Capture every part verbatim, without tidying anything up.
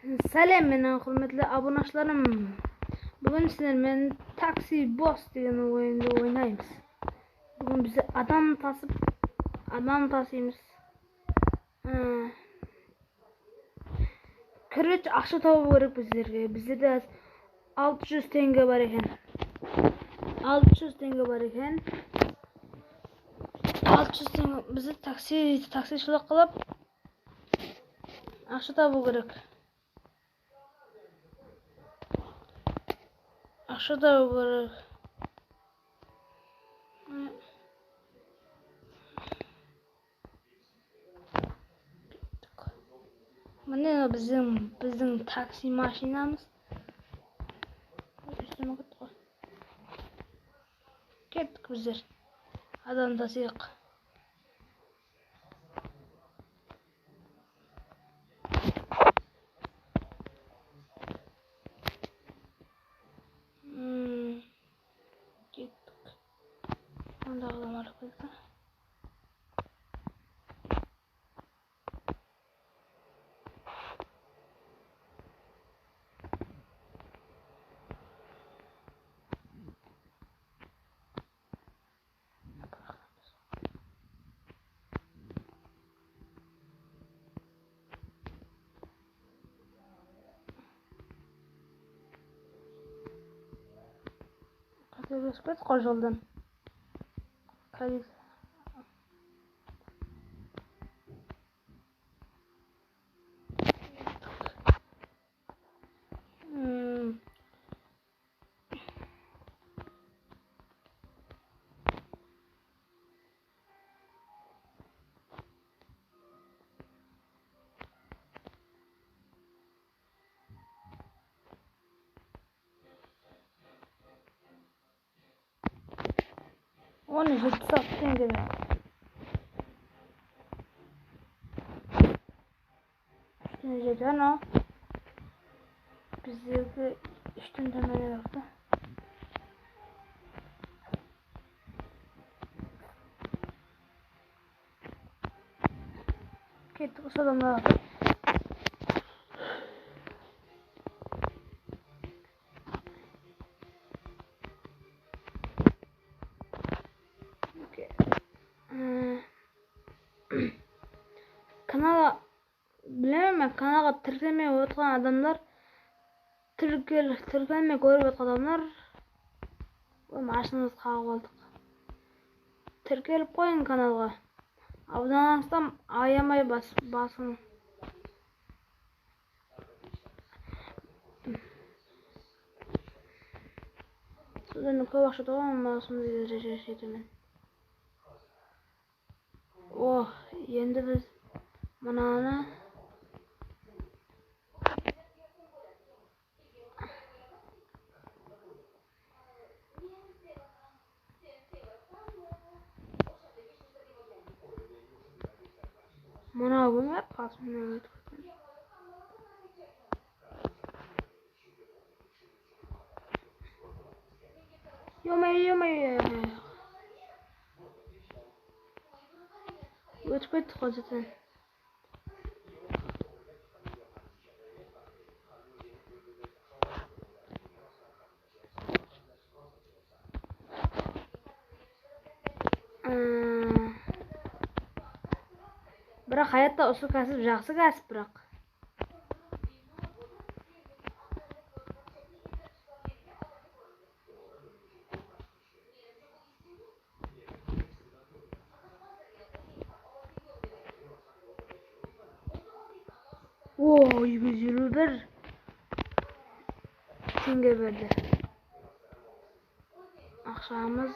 Sálem, meniń húrmetli abunashılarım. Búgin sizler menen Taxi Boss degen oyındı oynaymız. Búgin biz adam tasıp, adam tasıymız. Ee, Короче, aqsha tabıw kerek bizlerge. Bizlerde házir altı júz teńge bar eken. Altı júz teńge bar eken. Altı júz teńge, bizi taksi, taksishilıq qılıp, aqsha tabıw kerek. Aqsha tabıw kerek. Mine, bizdiń, bizdiń taksi mashinamız. Ústine kettik ǵoy. Kettik bizler. Adam tasıyıq. Hmm, kettik. Onda adam arıp ketken. Qátelesip kettik ǵoy joldan. Kaliz. Hmm. Onı jetpis altı teńge berdi. Ústine jedi anaw. Bizlerge úshten tómen berdi. Kettik usı adamlar. Okey. Hmm. Kanalǵa, bilemen men, kanalǵa tirkelmey otırǵan adamlar, tirkel, tirkelmey kórip otırǵan adamlar, oy, mashinamızdı qaǵıp aldıq. Tirkelip qoyıń kanalǵa. Abunalansam ayamay bas, basıń. Sizden kóp aqsha tabaman, mına usınday dereje jetemen. Oh, endi biz mınanı Mına kúni qasımnan ótip ketken. Ё-моё, ё-моё. Ótip kettik ǵoy zaten. Biraq hayatta usı kásip jaqsı kásip, biraq. Oo, eki júz elli bir teńge berdi. Aqshamız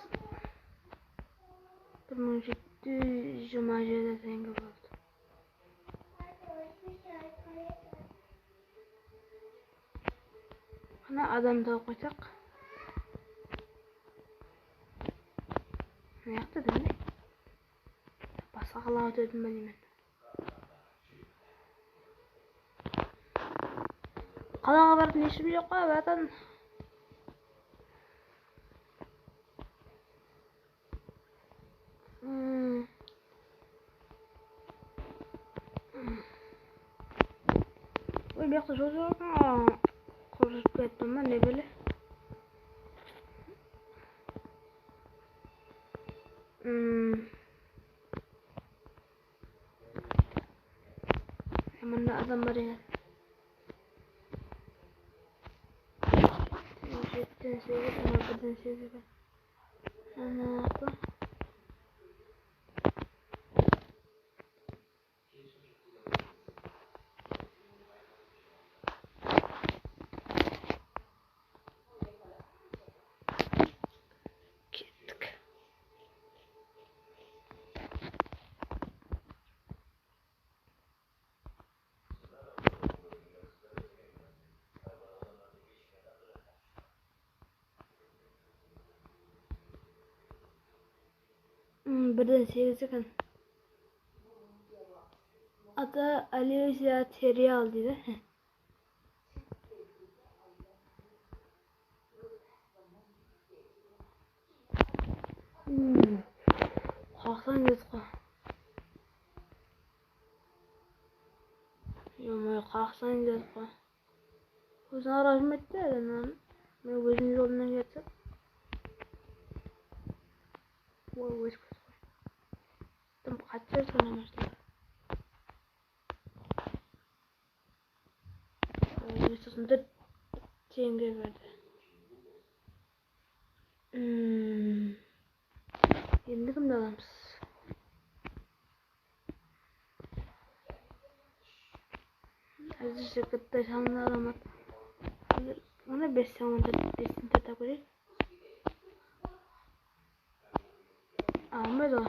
bir mıń jeti júz jigirma jeti teńge boldı. Qana, adam tawıp qoysaq. Mına jaqta da mine. Basqa qalaǵa ótedim ba deymen. Qalaǵa barıp ne ishim joq pa, bratan? Hmm. Oy, Bu jaqta jol joq eken, a, qurıp ketti ma, ne bile. Hmm. E, mında adam bar eken. Jetten segiz, ana, birden segiz eken. Ana, bu. Kettik. Hmm, birden segiz eken. Atı Alicia Terial deydi. Hmm. Qalqsam ketip qal. Yomay, qalqsam ketip qal. Ózin arajım etti adamnan. Men ózim jolımnan ketsem. Oy, óz kóz qoy. Dım qattı tonamashlar. Oy, sosin tórt tenge berdi. Hmm. Endi kimdi alamız? Házir jigitler sanına alaman. Házir ona bes sanında, besin de tapayıq. Almaydı ǵoy.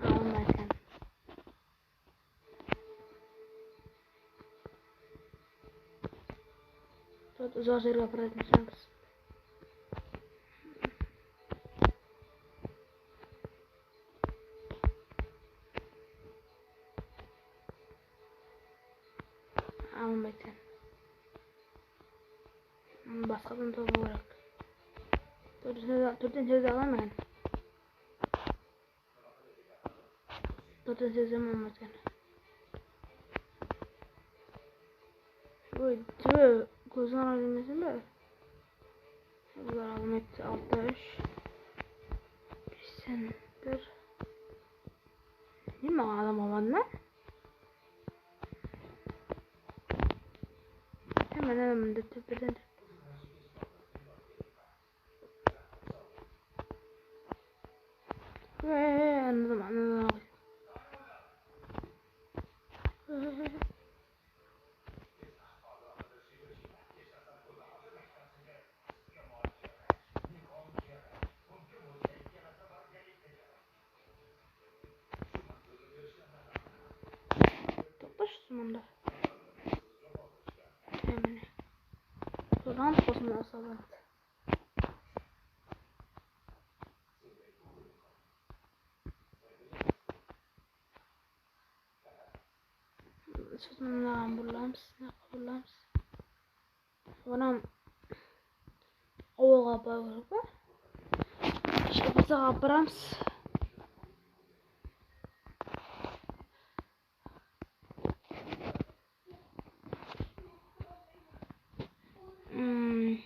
Almaydı. Tórt uzaq jerge aparatın shıǵarmız. Almaydı. Basqadan tabıw kerek. Tórtten, tórtten segiz alaman. Tórtten segiz alaman. Oy, tübe, kóziń alıp júrmeseń be? Bular almaydı, altı, úsh, besten bir. Ne, maǵan adam almadı ma? Hemen, hemen mında tepeden. Ee, anladım, anladım. Toqtash, mında. Mine. Sodan qosın asaman. Sodan mınaǵan burlamız, mınaǵan burlamız. Onam awılǵa aparıp, shıǵıpsaǵa aparamız. Hmm.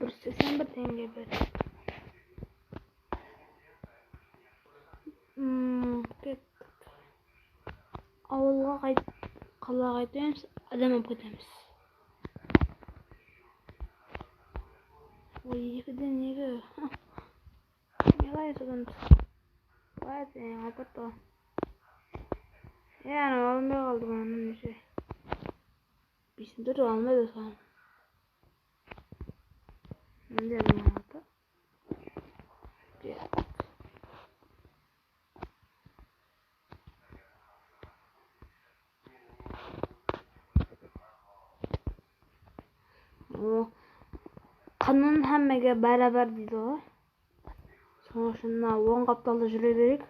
Bir seksen bir tenge ber. Hmm, kettik. Awılǵa qayt, qalaǵa qaytamız, adam alıp ketemiz. Oy, ekiden eki. Qalay sodan? Qalay sen, alıp ketti ǵoy. Ya, ana, alınbay qaldı bunıń neshe. Dur, almaydı soǵan. Mende mınadı. O, qanun hámmege bárábár deydi ǵoy. Sonıń ushın mına oń qaptalda júre bereyik.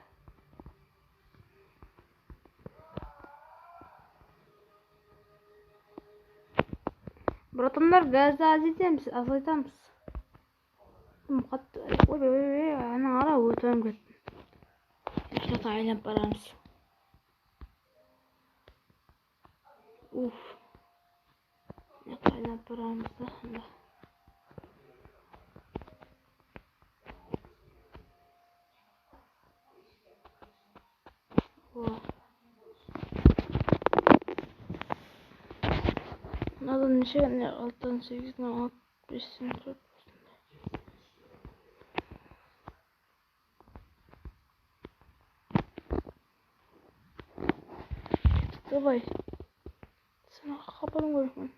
Bratanlar, gazdı azaytamız, azaytamız. Tım qattı, oy, oy, oy, oy, anań ara, ótip kettim. Jaqta aylanıp baramız. Uf. Mına jaqqa aylanıp baramız da, mında. O. Mınadan neshe, mine, altıdan segiz, mına on besten tórt. Davay. Sen xabarıń bar eken.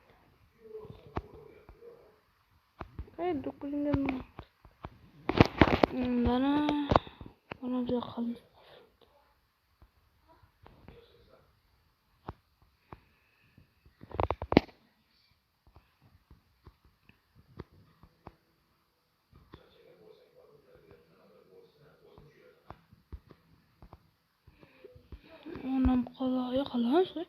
Ay, dúkilingen. Mına, mına da qaldı. Onnan qala, ya, qalaǵan shıǵar.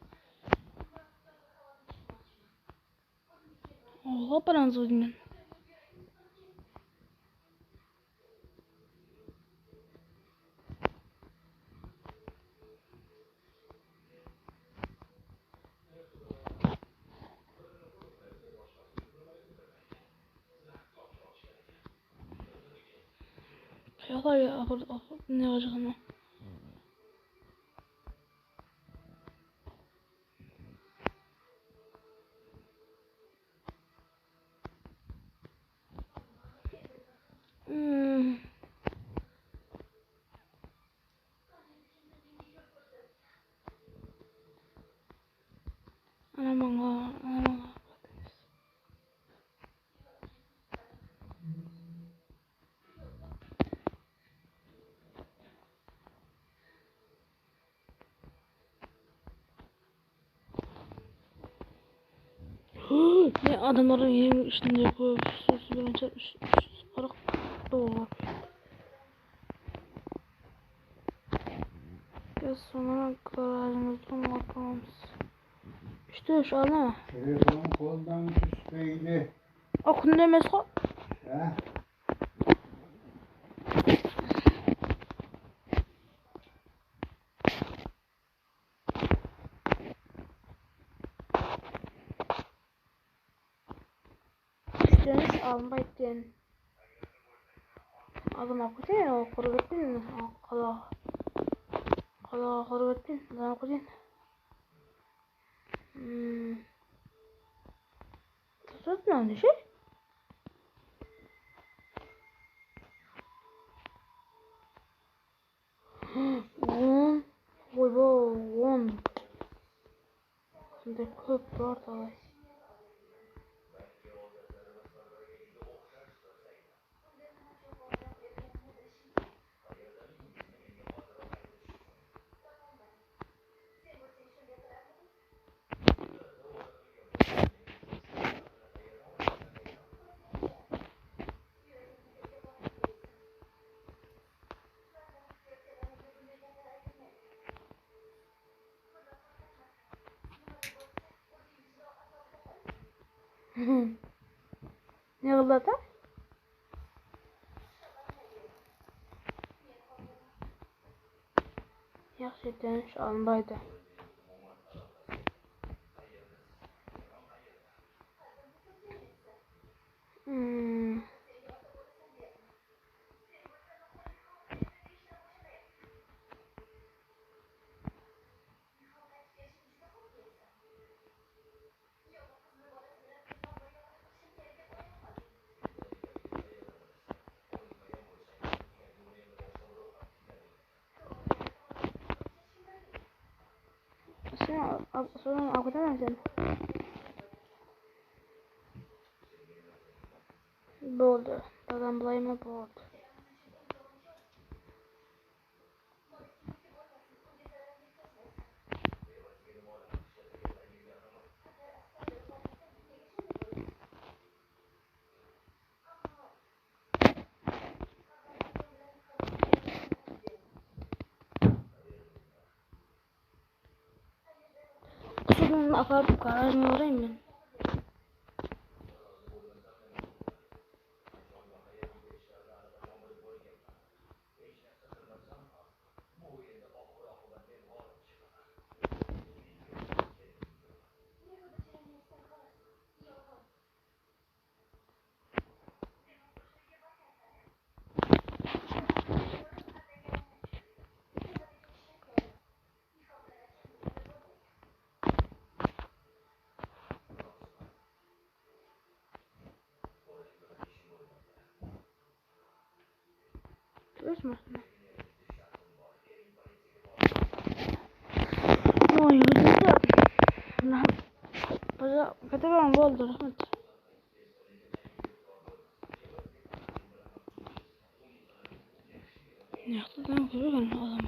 Oǵa baramız ǵoy deymen. Qayaqqa, ne qılajaqsın? Hmm. Ana mańa, ana mańa. Ne adamlardıń eń ishinde kóp, sol birinshi úsh, úsh júz qırq dollar. Biz sonı garajımızda unutıp alamız. Úshte úsh ana. Telefon qoldan túspeydi. O, kúnde emes ǵo. Há? Úshten úsh alınbaydı eken. Azan alıp keteyin, ol qurı ketpeyin, qala, qala qurı ketpeyin, azan alıp keteyin. Hmm. Tutıp mınaw neshe? On. Oyba, on. Sonday kóp bar talay. Ne qıldı ata? Yaqshı, tınısh alınbaydı. Hmm. Sen al, al, sonı alıp ketaman sen. Boldı. Dadan bılay ma? Boldı. Qusıdın aparıp garajına barayın men. Óz basıma. Oy, ózimdi. Mına, baza, kete beriń, boldı, raxmet. Mıyaqtadan kórgen adam.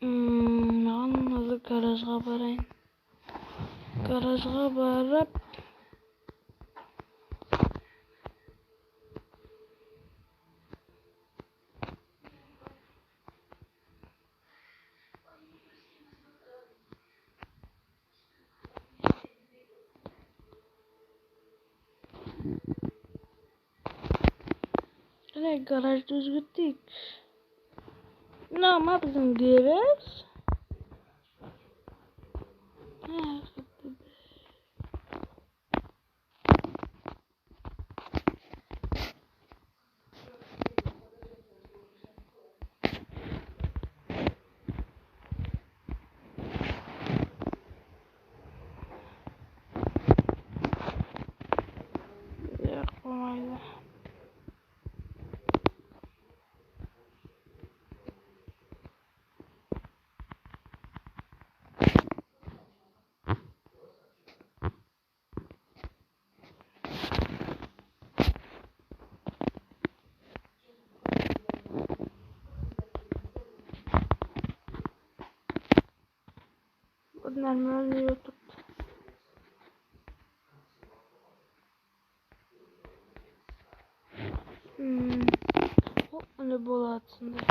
Hmm, maǵan házir garajǵa barayın. Garajǵa barıp, Qáne, garajdı ózgerteyik. Mınaw ma biziń garaj? Yoq, bolmaydı. Normalno otırt. Hmm. Hop, mine boladı sonday.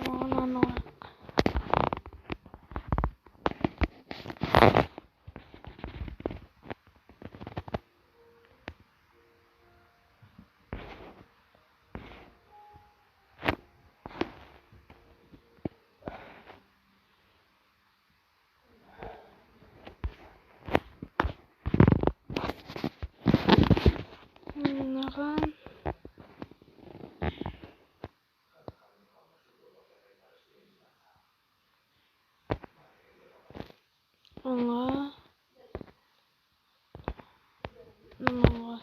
Maǵan anıq. Mınaǵan. Ońa. Mınaǵan.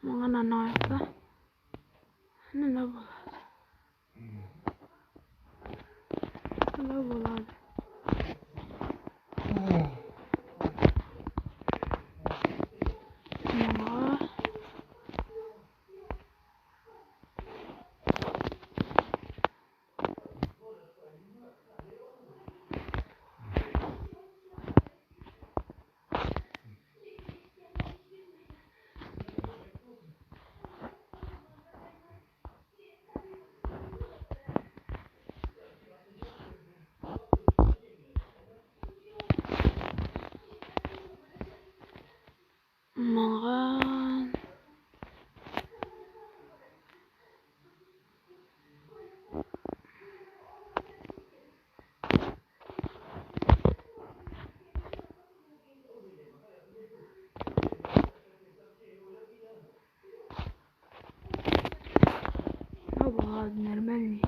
Maǵan anaq ayaqta. Mına boladı. Mına boladı. Mına. Maǵan. Oba, нормальный.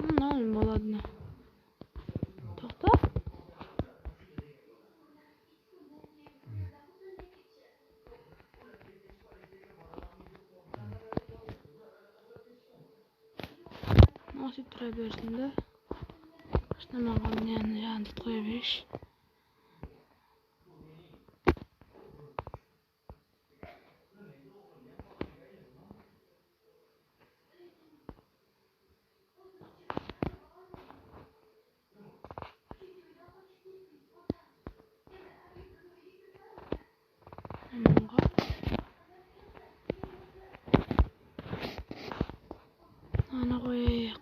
Mınaw boladı. Toqta. Mınaw sóytip tura bersin de. Shınaman, mınaw janın tutıp qoya bereyikshi. Mınaǵa. Anı qoyayıq.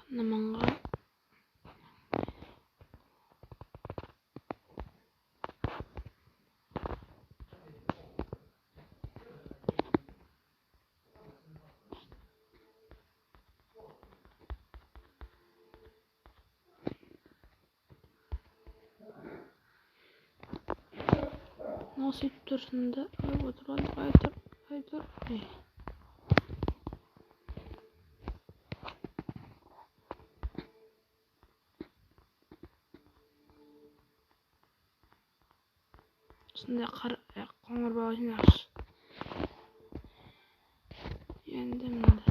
Mınaǵa. Nasıl etip tursın da, ay, otırıp, ay, tur, ay, tur. Ey. Usınday qar-, e, qońır baǵıshın yaqshı. Endi mında.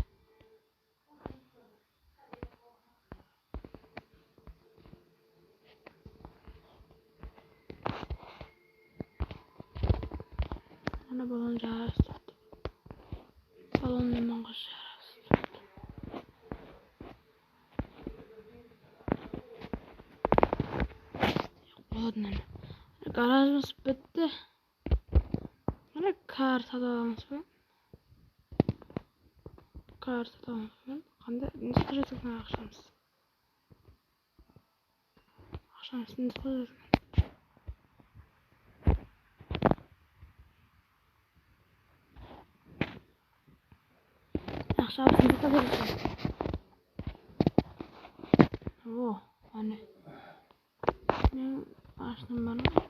Ana balon jarastırdı. Balonnan mıńǵıs jarastırdı. Yoq, boladı mına. Garajımız bitti. Mına kar satıp alamız ba? Kar satıp alamız ba? Qanday, ne qılacaqsın aqshamız? Aqshamız ne qılacaqsın? Aqshamız ne qılacaqsın? O, áne. Men ashınım bar ma?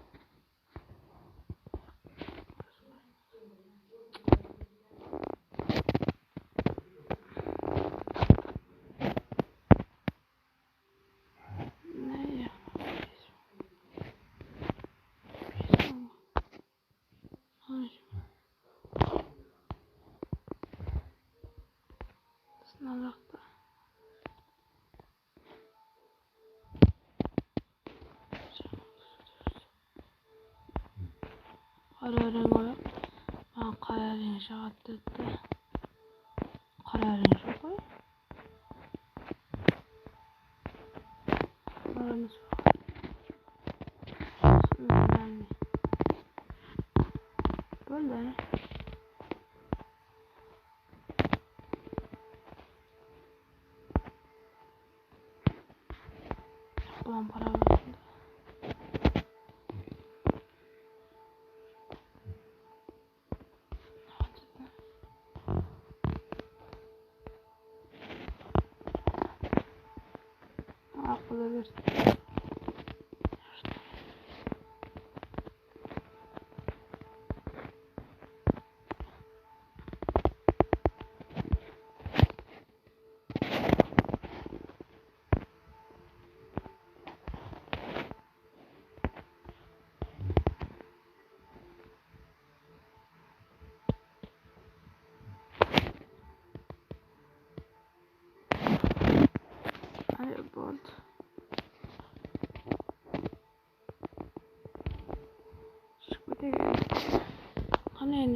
Sınavaqta. Qara reń qoyaq. Maǵan qara reń shıǵadı dedi. Qara reń joq ǵoy. Qoyamız. Bóldi. Bulan para bersin. Aqıla bersin.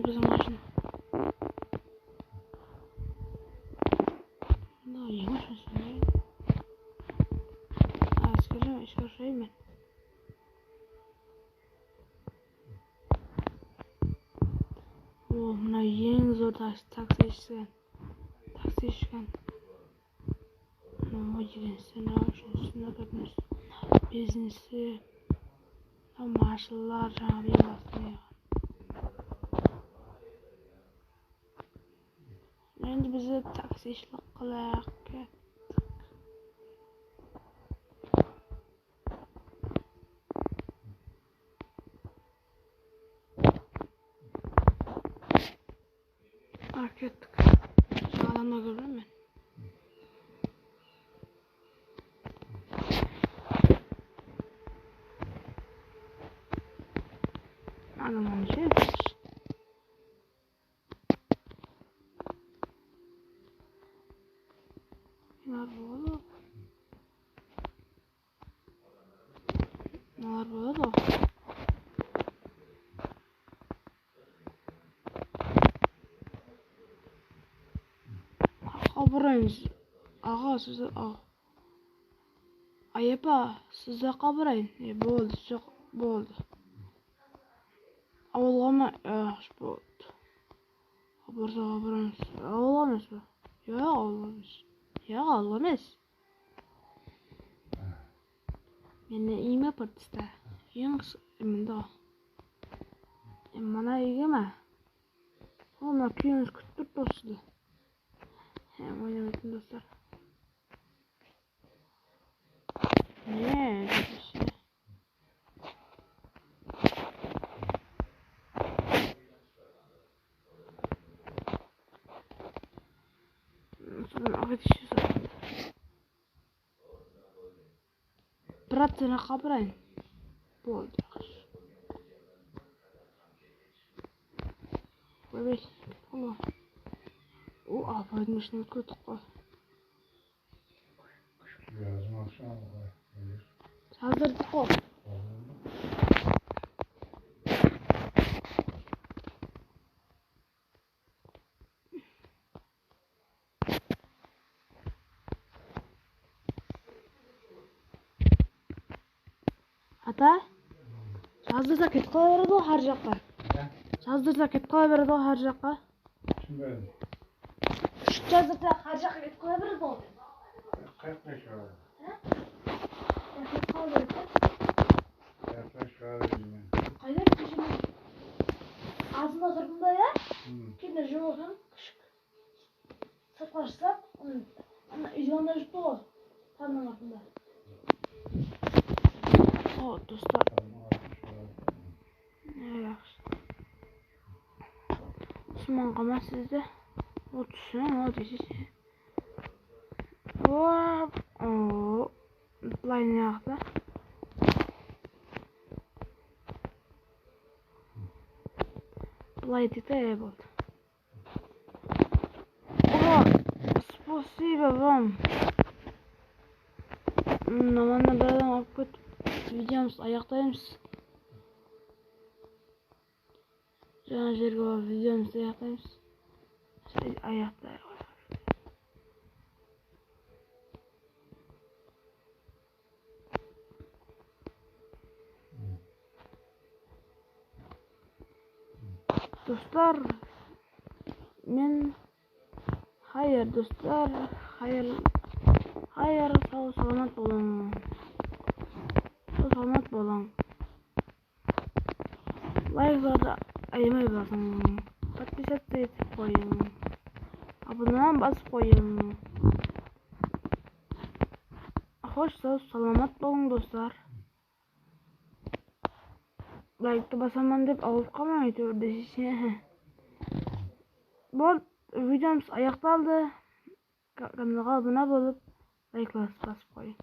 Biziń mashina. Mına, endi mashina sürmey. Áskere ishke ushırayman. O, mına eń zor taksi, taksi ishken. Taksi ishken. Mına ekinshisi, mına úshinshisi, mına tórtinshisi. Besinshisi. Mına mashinalar, jańa biyasına. Endi biz de taksishilik qılayıq, kettik. A, kettik. Jańadan da kórdim men. Adam onı jedi. Bunlar boladı. Bunlar boladı. Qabarayın, aǵa, siz, aǵa. Ay, apa, siz de qabarayın. E, boldı, joq, boldı. Awılǵa ma? Yaqshı, boldı. Qabarsa qabaramız. Awılǵa emes pe? Yoq, awılǵa emes. Yoq, awılǵa emes. Meni úyime apardı da. Úyiń qıs-, mında. E, mana úyge ma? O, mına kúyewimiz kútip turıptı usı da. He, oynamaytın dostlar. Ne? Sodan aǵıt iship. Brat, seni qabarayın. Boldı, yaqshı. Qoy, qoy. O, apaydıń ishine kirdik qoy. Jazdırdık qoy. Ata, jazdırsa ketip qala beredi ǵoy hár jaqqa. Há? Jazdırsa ketip qala beredi ǵoy hár jaqqa. Túsinbedim. Jazdırsa hár jaqqa ketip qala beredi ǵoy. Qayaqqa shıǵadı? Há? Ketip qala beredi. Qayaqqa shıǵadı deymen. Qayda ketip qala beredi? Azında turdım da, ya? Hmm. Keyin jumıp otırdım, kishik. Sırtqa shıqsaq, ana, ana, úydiń aldında júripti ǵoy. Tamnıń artında. O, dostlar. E, yaqshı. Usman qamas sizde. O, tússin, o, desese. O, o, bılay ne yaqta? Bılay deydi, e, boldı. О, спасибо вам. Mına manda bir adam alıp ketip, videomızdı ayaqtaymız. Jańa jerge barıp videomızdı ayaqtaymız. Ayaqtayıq. Dostlar, men, hayır, dostlar, hayır, hayır, saw, salamat bolıń. Saw, salamat bolıń. Layklardı ayamay basıń. Podpisaciya etip qoyıń. Abunam basıp qoyıń. Xosh, saw, salamat bolıń, dostlar. Layktı basaman dep awırıp qalmań, áytewir desese. Bol, videomız ayaqtaldı. Ka-, kanalǵa abuna bolıp, layklarsız basıp qoyıń.